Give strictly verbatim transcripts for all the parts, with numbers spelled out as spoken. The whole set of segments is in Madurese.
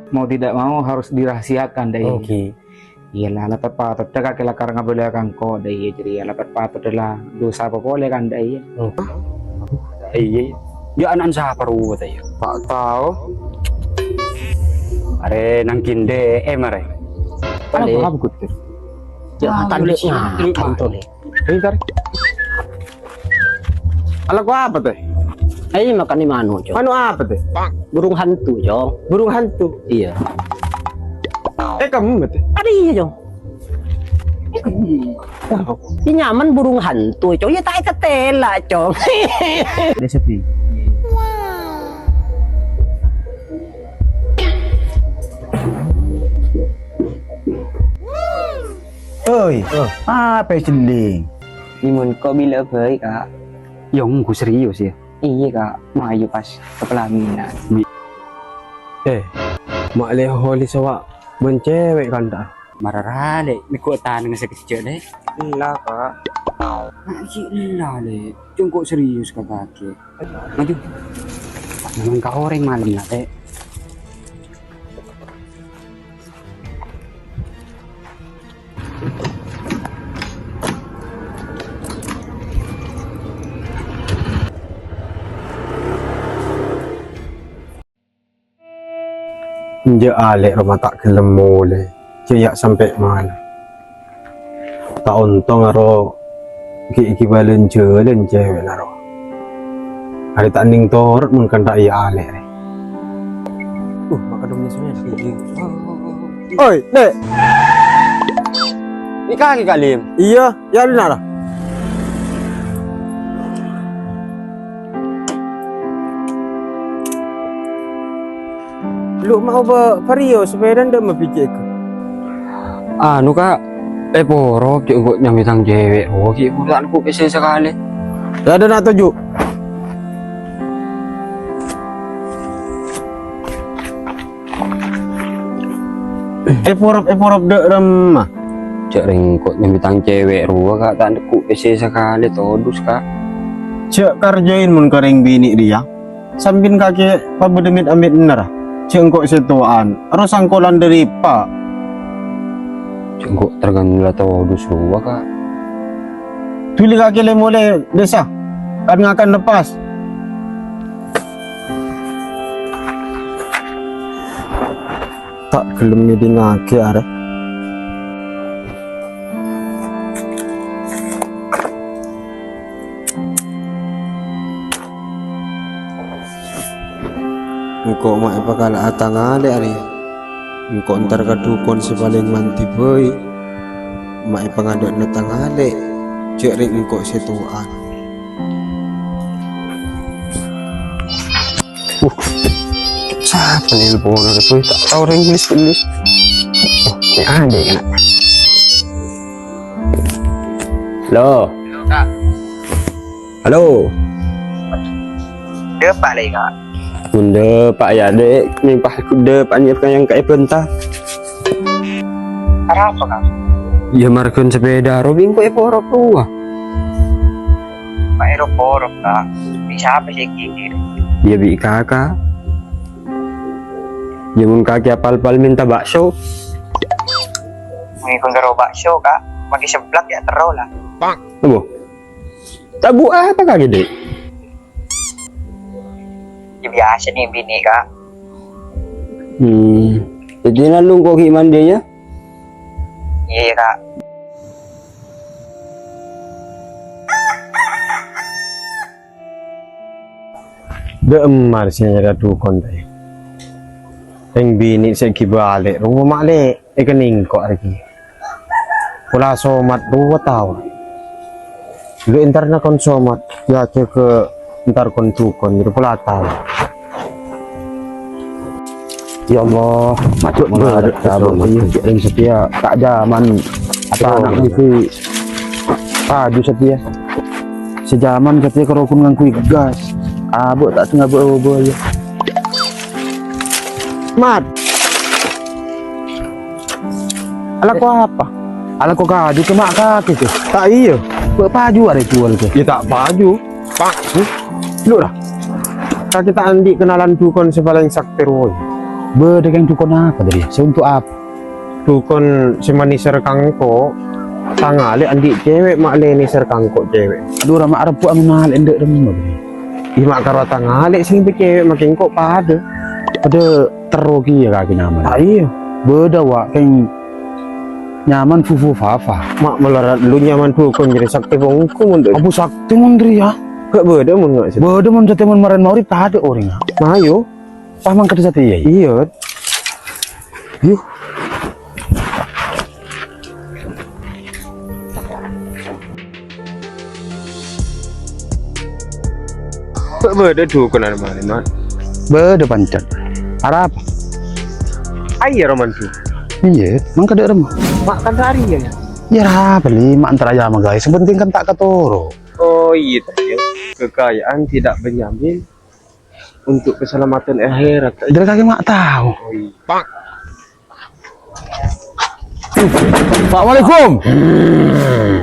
Mau tidak mau harus dirahasiakan, dâ' iyâ. Oke. Iyâ la, la tepatodda kakè lakar ngabâlâ ka engko', dâ' iyâ, jârèya la tepatodda la dusa apa polè kan, dâ' iyâ. Hmm. Iyâ. Yâ, ana'na sapa rowa ta' iyâ? Ta' tao. Arè nang ghi' dâ' iyâ, marè. Apa, apa, Gusti? Yâ, ah, tandhi boleh. Sèngko'. Ini, Tar. Alako apa, Tè? Ayo makan di mano, Cong? Mano apa, Tè? Burung hantu, Cong. Burung hantu? Iya. Eh, kamu, Tè? Ada iya, Cong. Ini nyaman burung hantu, Cong. Ya, tak ketela, Cong. Dia sepi. Oi, apa cèlling? Imun kok bilâ bhâi, Ka'? Yâ, ongghu serius, yâ. Iyâ, Ka'. Mayu pas ka pelaminan. Eh, ma' lè holè sowa bân cèwèk kantha. Mara ra, Lè', mèghu tanengnga sakejjhâ', Lè'. Ella, Ka'. Ma' ghi' ella, Lè'. Cong kok serius ka kakè. Maju. Memang ka orèng malem la, Lè'. Enjâ' Alè' roma ta' ghellem molè, jâ' yâ' sampè' mala. Ta' ontong aro ghi'-, ghi' bâlân-jhâlân cèwè'na ro. Arè ta' nèng torot mon kantha iyâ Alè' rè. Uh, maka dong nyesel ya, gigi. Oi, Lè'. Ini kaki Kalim. Iyâ, yâ, lu nara. Lu mau ba-, Vario, sepeda ndak mau biji eka. Anu, Ka', eh, poro, cek engko' nyambi tang cewek. Oh, ki, pura aku pese sekali. Ya, ada nak tuju. Eh, porop, eh, porop, dek remma. Cek rengko' nyambi tang cewek rowa, Ka', ta' neku pese sekali, todus, Ka'. Cek karjain mun kering bini dia. Sampin kake pabudemit amit ner. Cek engko' seto'an, ero sangkolan dari pa. Cek engko' tergantung la todus rowa, Ka'. Tuli kake le mole desa, kan ngakan lepas. Ta' gelem ngedingngagi arè. Engko' ma' epakala'a tang ale' arè. Engko' entar ka dukon se paleng mandi bai. Ma' epangadha'na tang ale', ja' reng engko' se towan. Uh, sapa nelpon? Ada tuh, tak tahu orang Inggris tulis. Oh, ini ada ya, nak. Halo. Halo, Kak. Halo. Depak lagi, Kak. Bunda, Pak, ya, Dek. Mempah kuda, Pak, nyep yang kayak bentah. Arapa, Kak? Ya, margan sepeda, robing kok eporo keluar. Pak, ero porok, Kak. Bisa apa sih, Kiki? Ya, bi kakak. Ya, mun kaki apal-pal minta bakso. Mengikut karo bakso, Kak. Pakai seblak ya, tero lah. Apa? Tabu apa kaki, Dek? Ya, biasa nih, bini, Kak. Hmm. Jadi, lalu kok gimana dia, ya? Iya, iya, Kak. Dek emar sing nyara dukon, Teh. Reng bini se gi balik, rumah mak, Lek. Eka ningko' argi. Pola somat dua taon. Lu entar nakon somat, ya, ke entar kon dukon, jadi pola taon. Ya Allah, masuk mengarep, ya Allah, yang setia, tak zaman, apa anak mesti paju setia. Sejaman setia kerokon ngangkui gas. Abuk tak sengaja obo ya. Mat. Alako apa? Alako kaju ke mak kaki ke. Tak iya. Buat paju ada jual ke. Ya tak paju. Pak. Lu lah. Kaki tak andi kenalan dukon se paling sakti roy. Bâdâ kèng dukon apa tadi? Sè untuk apa? Dukon sè ma' nèsèr ka engko', tangalè andi' cèwèk ma' lè nèsèr ka engko' cèwèk. Adu, ra ma' rebbhu' amèn malè endâ' remma tadi. Iyâ, ma' karo tangalè sè bâ cèwèk ma' kèng engko' padâ. Padâ terro kèya kakè nyaman. Ah, iyâ. Bâdâ, wa', kèng nyaman fufu fafa. Ma' malarat lu nyaman dukon jârèya saktè bhungku mon dâ. Abu saktè mon dâ rèya. Ghâ' bâdâ mon nga' sè. Bâdâ mon saktè mon marèn magrib tadâ' orèngnga. Mayu. Pas mangkat satèya, iyâ. Iyâ. Yuh. Bâ-, bâdâ dukon arè malè, Mat. Bâdâ pancet. Arapa? Ayo, Romandu. Iyâ, mangkat dâ' remma. Mak kan hari ya? Iyâ, arapa, Li? Mak entar aja ma' gaji. Sè penting kan ta' katoro'. Oh, iyâ, ta', iyâ. Kekayaan tidak menjamin untuk keselamatan akhirat. Dâri kakè ma' tao. Oh, iyâ. Assalamualaikum. Hmm.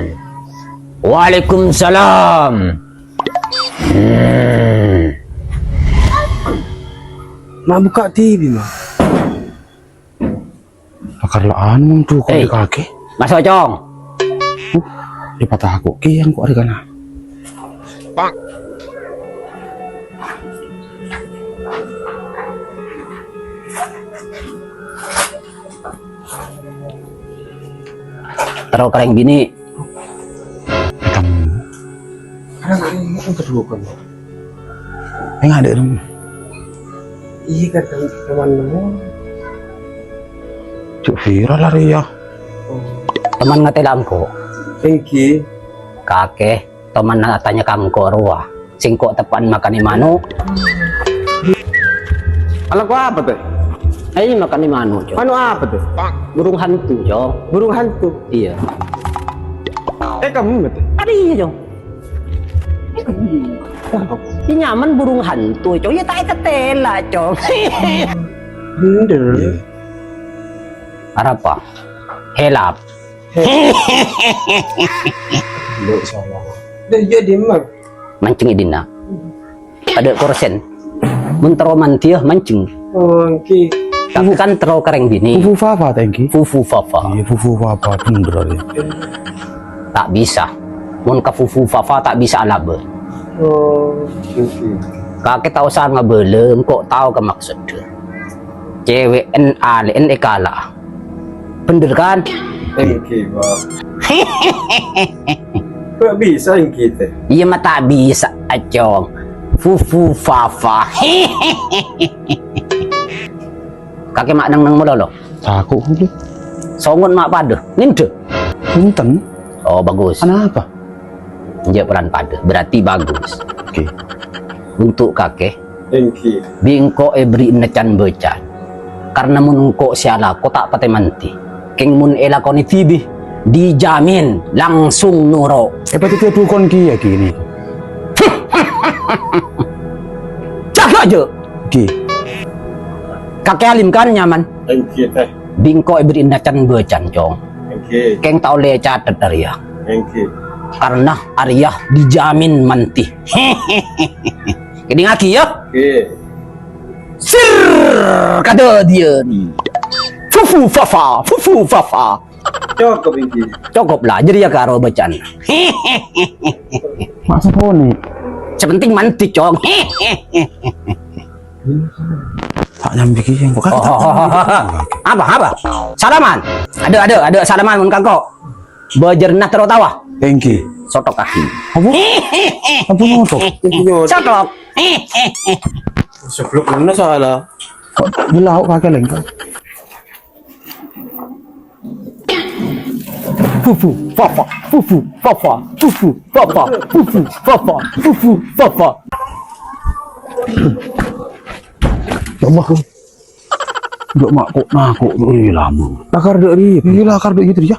Waalaikumsalam. Hmm. Ma' bukka' T V, Ma'. Pakar la'an mon dukon Eh, kakè. Maso', Cong. Huh, èpatako' kèya engko' arè kana. Terro karèng binè'. Kamu. Karena ini untuk dukon. Enggak ada dong. Iya, kan, teman-teman. Cuk viral hari ya. Oh. Teman ngatela engko'. Thank you. Kakè, teman ngatanya ka engko' rowa. Sèngko' teppa'an makanè mano'. Alako apa teh? Ayo makanè mano', Cong. Mano' apa teh? Burung hantu, Cong. Burung hantu? Iya. Eh, kamu ngerti? Tadi iya, Cong. Ini nyaman burung hantu, Cong. Ya tak ketela, Cong. Bener. Iya. Arapa? Helap. Nggak salah. Deh, iya, Dim, Mang. Mancèng è dinna'. Tadâ' korsèn. Mon terro mandiyâ mancèng. Oh, èngghi. Tapi kan terro karèng binè'. Fufu Fafa ta' èngghi? Fufu Fafa. Iya, Fufu Fafa, bener ya. Ta' bisa. Mon ka Fufu Fafa ta' bisa alabâ. Oh, èngghi. Kakè ta' osa ngabâlâ, engko' tao ka maksoddhâ. Cèwè'en alè'en èkala'a. Bener, kan? Èngghi, Pak. Kok bisa èngghi, teh? Iyâ, ma' ta' bisa, Acong. Fufu Fafa. Kakè ma' neng-neng malolo. Tako' ghulâ. Songon ma' padâ. Nèndhâ. Punten. Oh, bagus. Kenapa? Enjâ' polana padâ. Berarti bagus. Oke. Untuk kakè, Èngghi. Bi' engko' èberri'ana can-bâcan. Karna mon engko' sè alako ta' patè mandhi. Kèng mon èlakonè dhibi', dijamin langsung noro'. Èpatèkè dukon kèya ghi nèka. Jâgâ, jâ'. Ghi. Kakè alim kan nyaman? Èngghi, teh. Bi' engko' èberri'ana can-bâcan, Cong. Èngghi. Kèng ta' ollè ècatet arèya. Èngghi. Karna arèya dijamin mandhi. Kèdingngaghi, ya. Oke. Sir, kadhâddhiyân. Fufu Fafa, Fufu Fafa. Cokop iki. Cokop la, jârèya karo bâcaan. Maksud apa nih? Sè penting mandhi, Cong. Tak nyambi ki yang bukan. Oh, oh, oh, oh, oh. Apa, apa? Salaman. Adâ', adâ', adâ' salaman mon ka engko'. Bâjârna terro tawa. Èngghi. Sotok kaki. Apa? Apa ngotok? Sotok. Sebelum mana salah? Kok belauk kakè lengkap? Fufu, Fafa, Fufu, Fafa, Fufu, Fafa, Fufu, Fafa, Fufu, Fafa. Ya Allah. Dâ' ma' ko'-nako' dâ' rèya lama. Lakar dâ' rèya. Iyâ, lakar dâ' rèya, ya.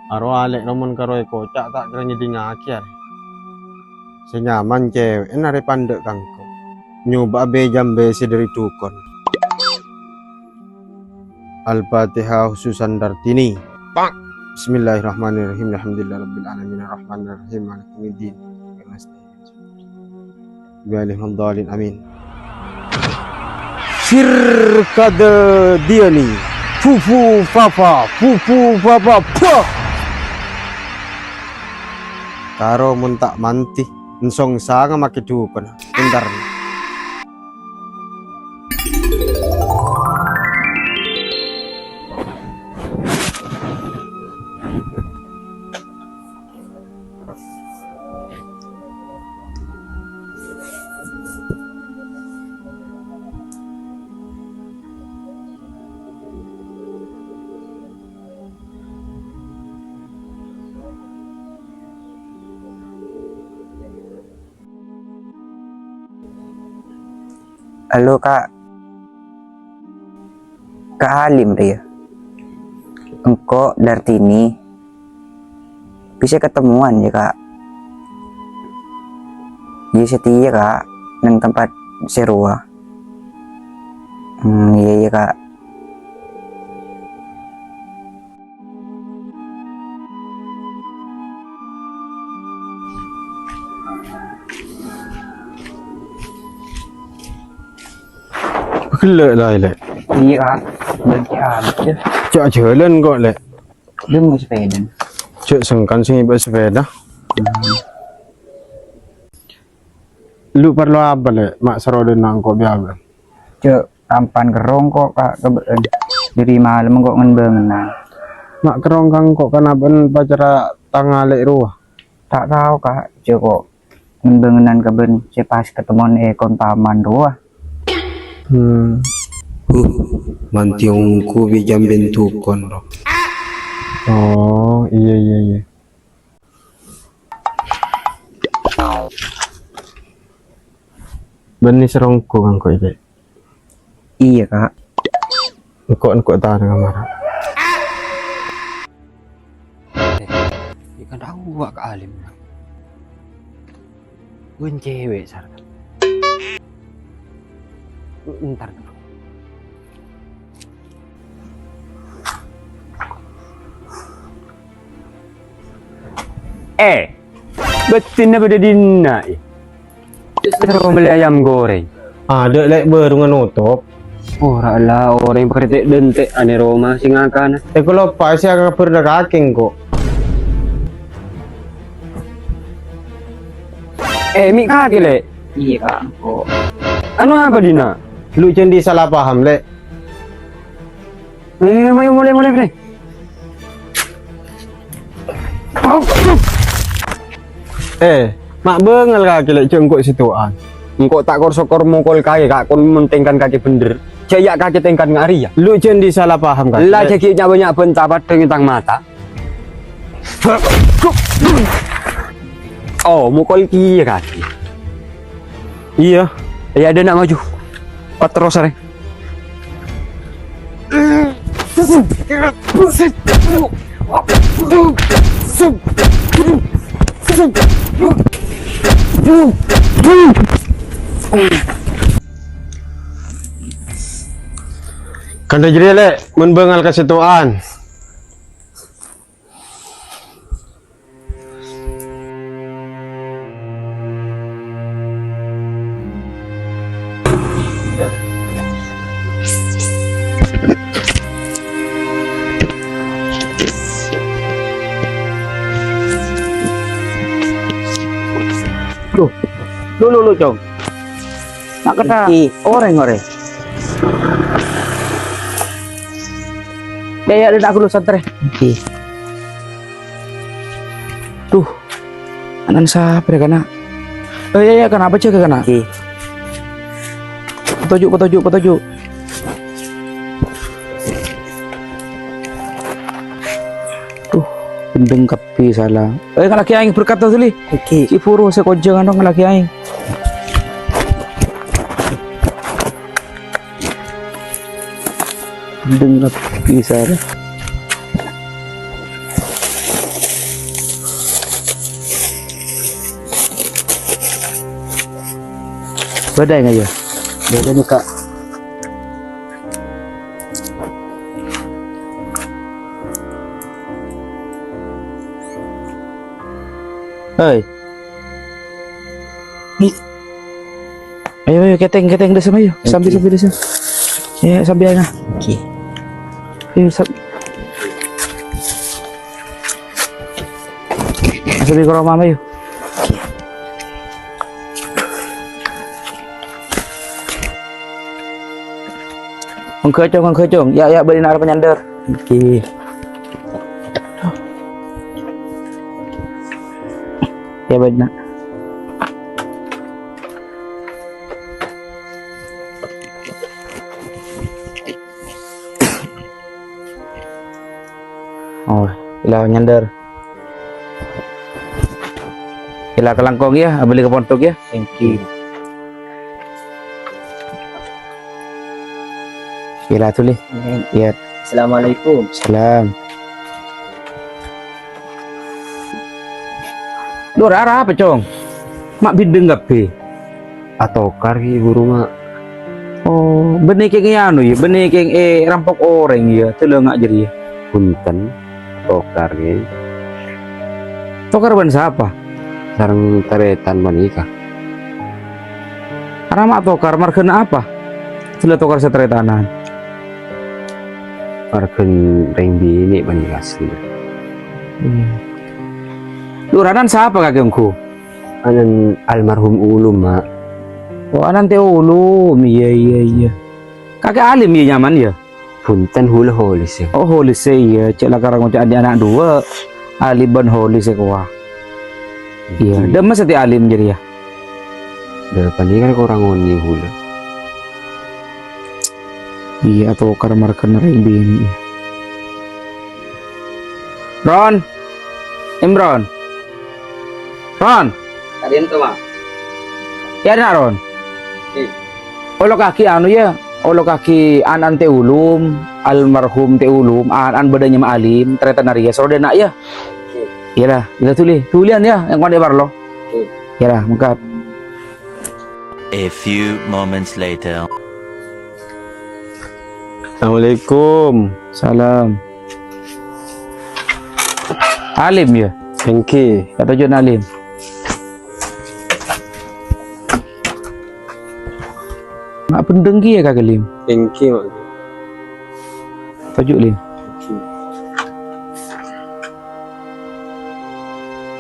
Aro alè' romon karo èkoca' ta' kèra nyèdingngaghi arè. Sè nyaman cèwè'en arè pandâ' ka engko'. Nyobâ'â bhâi jambhâi sè dâri dukon. Al-Fatihah khususan Dartini. Bismillahirrahmanirrahim. Alhamdulillahirabbil alamin. Arrahmanirrahim. Maliki yaumiddin. Iyyaka nasta'in. Ghairil maghdubi alaihim waladdallin. Amin. Sir kadadiyani. Fufu fafa. Fufu fafa. Pah. Karo mon ta' mandi, ensong sanga make dukon. Bentar. Halo, Kak. Kak Halim, rèya. Engko' Dartini bisa ketemuan, ya, Kak? Iya, satèya, Kak, neng tempat sè rowa. Hmm, iya, iya, Kak. Ghellâ' la, Lè'. Iyâ, Kak. Bângkè abit, yâ. Jhâ' ajhâlân kok, Lè'. Lu mau sepeda? Jhâ' sengkan sè ngibâ sepeda. Hmm. Lu parlo apa, Lè'? Ma' sarowa dâ' engko' bi' abâ'. Jhâ' tampan kerrong kok, Kak, ka bâ'ân. Dâri malem engko' ngen-bângenan. Ma' kerrong ka engko' kan abâ'ân pacara tang alè' rowa? Ta' tao, Kak. Jhâ' kok ngen-bângenan ka bâ'ân sè pas ketemuan è kon paman rowa. Hmm. Huh, mandi ongghu bi' jhâ' bân dukon, ro. Oh, iyâ, iyâ, iyâ. Bânnè sarongko' ka engko' iyâ, Kak? Iyâ, Kak. Engko', engko' tana ka mara. Eh, iyâ kan tao wa' Kak Alim. Bân cewek, Sar. Entar. Eh, bâtènna bâdâ dinna', eh? Terro mellè ayam goreng. Adâ', Lè', bârungnga notop. Ora la orèng pakarè tè'-dântè' anè roma sè ngakana. Eh, kaloppaè sè akabhâr dâ' kakè engko'. Eh, mè' kakè, Lè'? Iyâ, Kak, engko'. Anu apa dinna'? Lu jhâ' andi' sala paham, Lè'. Eh, mayu, molè, molè, molè. Eh, ma' bângal kakè, Lè', jhâ' engko' sèttowa'an. Engko' ta' kor-sokor mokol kakè, Kak, kon mon tèngkan kakè bhendher. Jhâ' iyâ kakè tèngkan nga' rèya. Lu jhâ' andi' sala paham, kakè, Lè'. La jhâ' ghi' nya-bânnya' bân ta' padhâng è tang mata. Oh, mokol kèya kakè. Iyâ. Iyâ, adâ' na' maju. Patterros arè. Kantha jârèya, Lè', mon bângal ka sèttowa'an. Loh, loh, loh, loh, Cong. Nak kata Iki. Orèng, orèng. Ya, ya, dak kulo santrè. Iki. Duh. Anan sapa ya, kana? Eh, ya, ya, kana apa jaga, kana? Iki. Petunjuk, petunjuk, petunjuk. Duh, bendeng kabbhi sala. Eh, ngalakè aèng berkat to, Duli. Iki. Si Furu sè kojjhâng ano ngalakè aèng. Bendeng kabbhi sala. Bâdâ enggak ya? Bâdâ nih, Kak. Hei. Ayo, ayo, keteng, keteng, dâ' sèmma, ayo. Sambi, sambi, dâ' sèmma. Ya, sambi, ayo. Oke. Ayo, sambi. Sambi ka roma, ayo. Mangghâ, Cong, mangghâ, Cong. Ya, ya, bâli na' arep nyandâr. Oke. Ya, bâli na'. Oh, ila nyandâr. Ila kalangkong ya, abâli ka pondhuk ya. Thank you. Ila tuli. Iya. Assalamualaikum. Salam. Lora, arapa, Cong? Ma' bindeng kabbhi. Atokar ghi' buru, Ma'. Oh, bânnè kèng è anu, yâ, bânnè kèng è rampok orèng, yâ, tèlânga' jârèya. Bhunten, tokar, ghi. Tokar bân sapa? Sareng tarètan panèka. Arapa ma' tokar, marghâna apa? Jhâ' la tokar satarètanan. Marghâna rèng binè' panèka, sè. Iya. Lora, anan sapa kakè ongghu? Anan almarhum Ulum, Ma'. Oh, anan Tè Ulum. Iyâ, iyâ, iyâ. Kakè Alim, yâ, nyamana, yâ? Bhunten, hulâ Holis, yâ. Oh, Holis, iyâ. Cè' la karè ngoca' andi' ana' duwâ'. Alim bân Holis, yâ, kowa. Iyâ. Iyâ. Dâ' emma satèya Alim jârèya? Dâ' panèka kan korang onèng hulâ. Iyâ, atokar marghâna rèng binè'. Ron. Imron. Ron. Ka'dinto, Ma'. Yâ, na', Ron. Iyâ. Olokaghi anu, yâ. Olokaghi ana'na Tè Ulum, almarhum Tè Ulum, ana'na bâdâ nyama Alim, tarètan rèya, soro dâ' enna', yâ. Oke. Iyâ, la. Ila tuli. Tulian, yâ, èngkon è parlo. Oke. Iyâ, la, mangkat. A few moments later. Assalamualaikum. Salam. Alim, yâ? Èngghi. Kata Jon Alim. Ma' bhendheng kèya ka Lim. Èngghi, Ma'. Toju', Lim. Èngghi.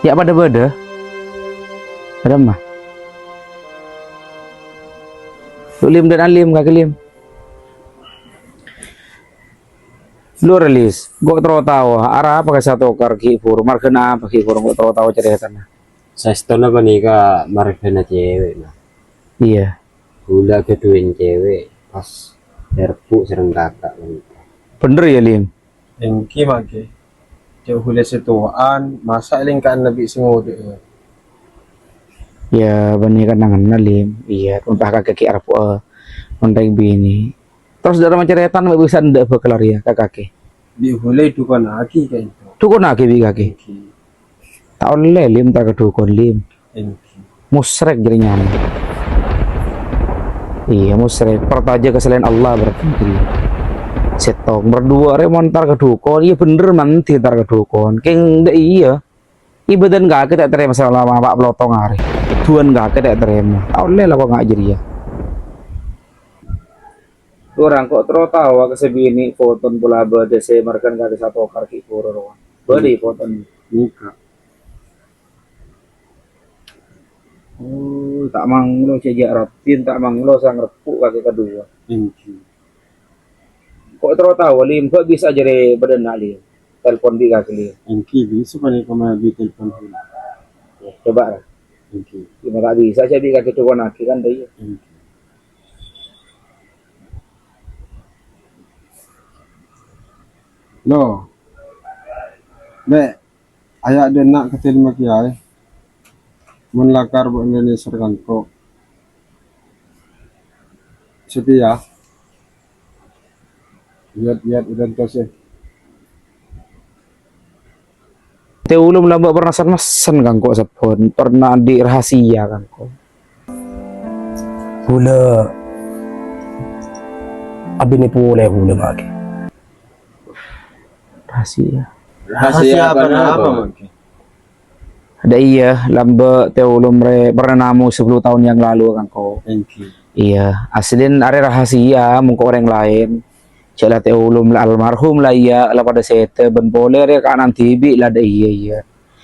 Yâ, padâ-padâ. Padâ, Ma'. Lim dan Alim, kakè Lim. Lora, Lis, engko' terro tao, arapa ka satokar ghi' buru, marghâna apa ghi' buru, engko' terro tao carètana. Saèstona panèka marghâna cèwèk, Ma'. Iyâ. Ghulâ ghâdhuwân cèwèk, pas èrebbhu' sareng kaka' panèka. Bhender, yâ, Lim? Èngghi mangkè. Cè' ghulâ sè towa'an, masa' lèngka'an bi' sè ngodâ'â. Yâ, bânnè kennengnganna, Lim. Iyâ, mon pas kakè ghi' arebbhu'â mon rèng binè'. Terros dâ' remma carètana ma' bisa endâ' bhâkal arèya ka kakè. Bi' ghulâ èdhukonaghi ka'dinto. Dhukonaghi bi' kakè. Èngghi. Ta' ollè, Lim, entar ka dhukon, Lim. Èngghi. Musyrèk jârèya nyamana. Iyâ, musyrèk. Parcajâ ka salaèn Allah berarti jârèya. Sèttong. Nomor dua arè mon entar ka dhukon, iyâ bhender mandhi entar ka dhukon. Kèng dâ' iyâ. Ibâdâna kakè ta' tarèma salama pa' pèlo tong arè. Du'âna kakè ta' tarèma. Ta' ollè la kok nga' jârèya. Orèng kok terro tao ka sè binè' foton pola bâdâ sè marghâna kakè satokar ghi' buru rowa. Bâdâ foton. Enggak. Oh, ta' manglo cè' jâ' raddhin, ta' manglo sè ngarebbhu' kakè kaduwâ. Èngghi. Kok terro tao, Lim, kok bisa jârèya bâdâna, Lim? Telpon bi' kakè, Lim. Èngghi, bisa panèka ma' bi' telpon, Lim. Yâ, coba, ra. Èngghi. Ghi' ma' ta' bisa, cè' bi' kakè dhukonaghi kan, ta' iyâ? Èngghi. Lo. Lè'. Aya' dâ' enna' ka Tèlma kèyaè. Mon lakar bâ'na nèser ka engko'. Satèya. Yat-yat udan tose. Tè Ulum lambâ' pernah sen-messen ka engko' sabbhân, pernah andi' rahasia ka engko'. Bulâ abinè polè bulâ mangkè. Rahasia. Rahasia apa, apa, Mangkè? Dâ' iyâ, lambâ' Tè Ulum rè pernah namo sepuluh tahun yang lalu ka engko'. Èngghi. Iyâ, aslin arè rahasia mongko orèng laèn. Jhâ' la Tè Ulum la almarhum la iyâ, la padâ sèdhâ bân polè rè kaana'an dhibi' la dâ' iyâ, iyâ.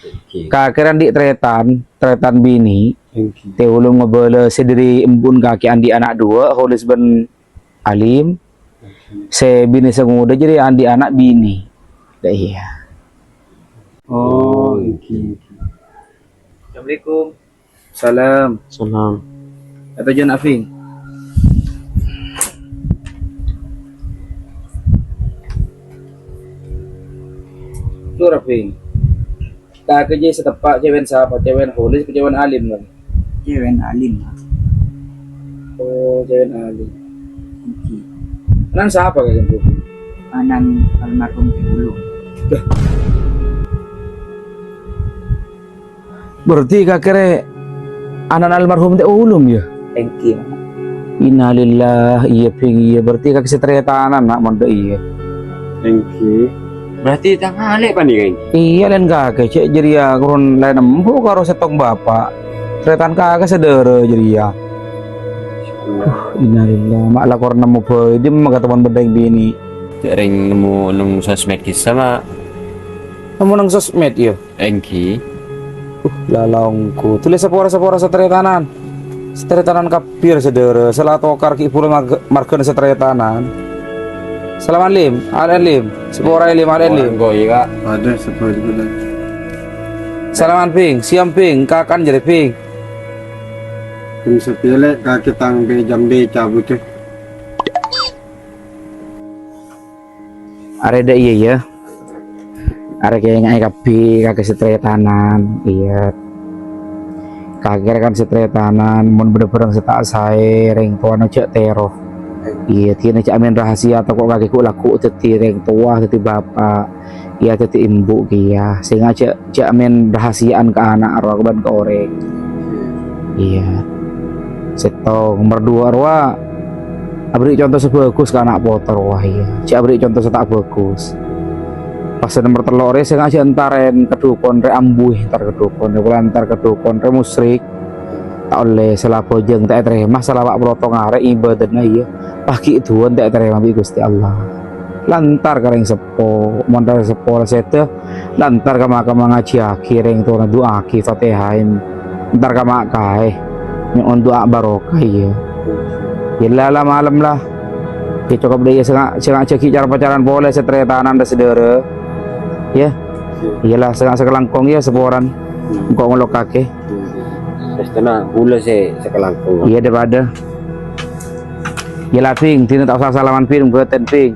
Èngghi. Kakè rè andi' tarètan, tarètan binè'. Èngghi. Tè Ulum ngabâlâ sè dâri embu'en kakè andi' ana' duwâ', Holis bân Alim. Sè binè' sè ngodâ jârèya andi' ana' binè'. Dâ' iyâ. Oh, èngghi, èngghi. Assalamualaikum. Salam. Salam. Kata Jon Afing. Tur, Afing. Kakè jâ' sè teppa' cèwèn sapa? Cèwèn Holis, cèwèn Alim, kan? Cèwèn Alim. Oh, cèwèn Alim. Èngghi. Ana'na sapa, kakè? Ana'na almarhum Tè Ulum. Dah. Berarti kakè rè ana'na almarhum Tè Ulum, yâ? Èngghi, Mak. Innalillah, iyâ, Bhing, iyâ. Berarti kakè sè tarètanan, Mak, mon dâ' iyâ. Èngghi. Berarti tang alè' panèka, èngghi? Iyâ, laèn kakè, cè' jârèya koron laèn embu' karo sèttong bapa'. Tarètan kakè sadârâ jârèya. Duh, innalillah, Mak, la koron nemmo bhâi, dimma katemmowan bâdâ binè'? Cè' rèng nemmo neng sosmed kissa, Mak. Nemmo neng sosmed, yâ? Èngghi. Uh, la, la ongghu. Dhuli sapora-sapora sataretanan. Sataretanan kabbhi, sadârâ. Sè la tokar ghi' bulâ marg-, marghâna sataretanan. Salaman, Lim. Alè', Lim. Sapora, Lim. Alè', Lim. Orèng koi, Kak. Ada sapora. Salaman, Bhing. Siam, Bhing. Kakan jârèya, Bhing. Bhing sapèlè kakè tang bhâi jambhi cabut, eh. Arè dâ' iyâ, yâ. Arè kènga'è kabbhi kakè sataretanan, iyâ. Kakè rè kan sataretanan, mon bâdâ bhârâng sè ta' saè, rèng towana jhâ' tèro. Iyâ, dhina jhâ' amèn rahasia, tako' kakè ghu'-lagghu' dhâddhi rèng towa, dhâddhi bapa'. Iyâ, dhâddhi embu' kèya. Sènga' jhâ', jhâ' amèn rahasiaan ka ana' rowa bân ka orèng. Iyâ. Sèttong, nomer duwâ' rowa, aberri' conto sè bhâghus ka ana' poto rowa, iyâ. Jhâ' aberri' conto sè ta' bhâghus. Pas sè nomer tello' rè, sènga' jhâ' entarèn ka dhukon rè, ambuwi entar ka dhukon rè, pola entar ka dhukon rè musyrik. Ta' ollè, sala abhâjâng ta' ètarèma, sala pa' polo tong arè ibâdâna, iyâ. Pas ghi' duwân ta' ètarèma bi' Ghustè Allah. La entar ka rèng seppo, mon rèng seppo la sèdhâ, la entar ka makamma ngajhiyaghi rèng towana, du'aaghi Fatihaè. Entar ka ma' kaè, nyo'on du'a barokah, iyâ. Iyâ la, la malem la. Iyâ cokop dâ' iyâ, sènga', sènga' jâghi' car-pacaran polè sataretanan dâ' sadârâ. Iyâ. Iyâ la, sènga' sakalangkong, iyâ, saporan. Engko' ngolok kakè. Wis tenang, kaulâ sè, sè kalangkong. Iyâ, dâ-padâ. Iyâ la, Bhing, dhina ta' osa salaman, Bhing, bhunten, Bhing.